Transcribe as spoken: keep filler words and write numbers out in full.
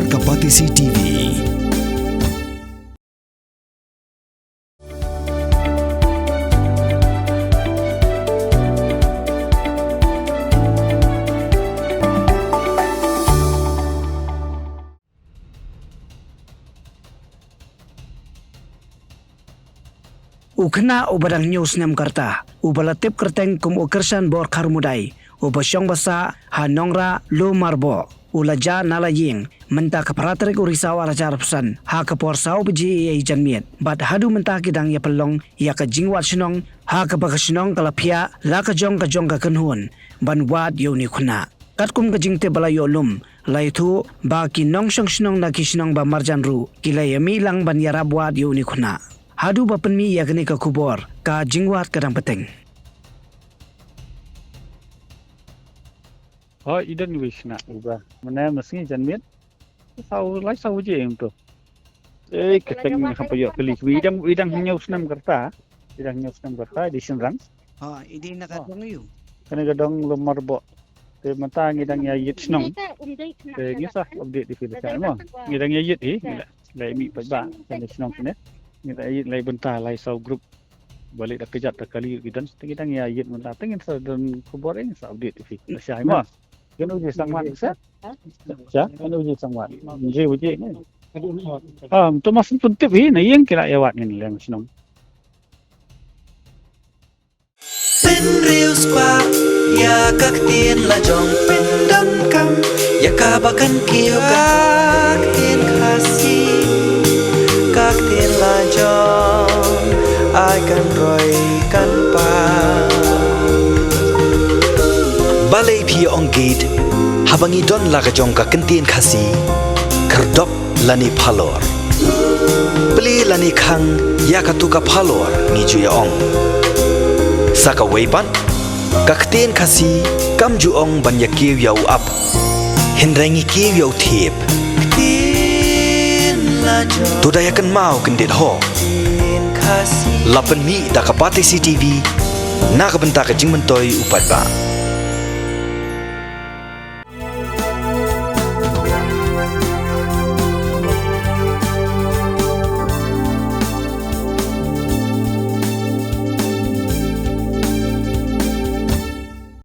Ka Batesi T V. U khynnah uba dang hynñiew snem ka rta, uba la tip kyrteng kum u Kyrshan Borkhar Mudai, uba shong ba sah ha Nongrah, Lum Marboh, u la jah na la ïing mynta ka phra tarik u Risaw ar hajar arphew san ha ka por saw baje eiei janmiet, bad haduh mynta ki dang ïa pynlong ïa ka jingwad shnong ha kaba ka shnong ka la phiah la ka jong ka jong ka kynhun ban wad ïa une u khynnah. Katkum ka jingtip ba la ïoh lum, la ïathuh ba ki nongshong shnong na ki shnong ba marjan ruh ki la ïa mih lang ban ïarap wad ïa une u khynnah. Haduh ba pynmih ïa kane ka khubor, ka jingwad ka dang bteng. Hooid, i don iwei i khynnah uba mynne mynsngi janmiet. Saw, lai saw baje ïa uto. Ei, ka teng haba ïoh kylli, i dang, i dang hynñiew snem ka rta. I dang hynñiew snem ka rta, i dei shynrang. Ha, i dei na ka dong aiu? Kane ka dong Lum Marboh. Te mynta ngi dang ïa ïit shnong. Te ngi sa update ïa phi lashai mo. Ngi dang ïa ïit hi, ngi la, la mih paidbah kane shnong kane. Ngi la ïit lai bynta lai saw group. Balei da kjat da kali ki don. Te ngi dang ïa ïit mynta. Te ngin sa don khubor, ngin sa update ïa phi lashai mo. Kano ji sangwan sa? Sa, kano ji sangwan? Ji uji ni. Ah, to mas pun tip hi, na ïing ki la ïa wad ngin leng shnong. Pynriewspah ïa ka ktien lajong, pyndonkam ïa kaba kan kiew ka ktien Khasi, ka ktien lajong ai kan roi kan pang. Balei phi ong gate, haba ngi don la ka jong ka ktien Khasi, khyrdop lane phalor. Plie lane khang ïa katu ka phalor ngi ju ïa ong. Sa kawei pat, ka ktien Khasi kam ju ong ban ïa kiew ïa u ap, hynrei ngi kiew ïa u thiep. To da ïa kynmaw kyndit ho. La pynmih da ka Batesi T V na ka bynta ka jingmyntoi u paidbah.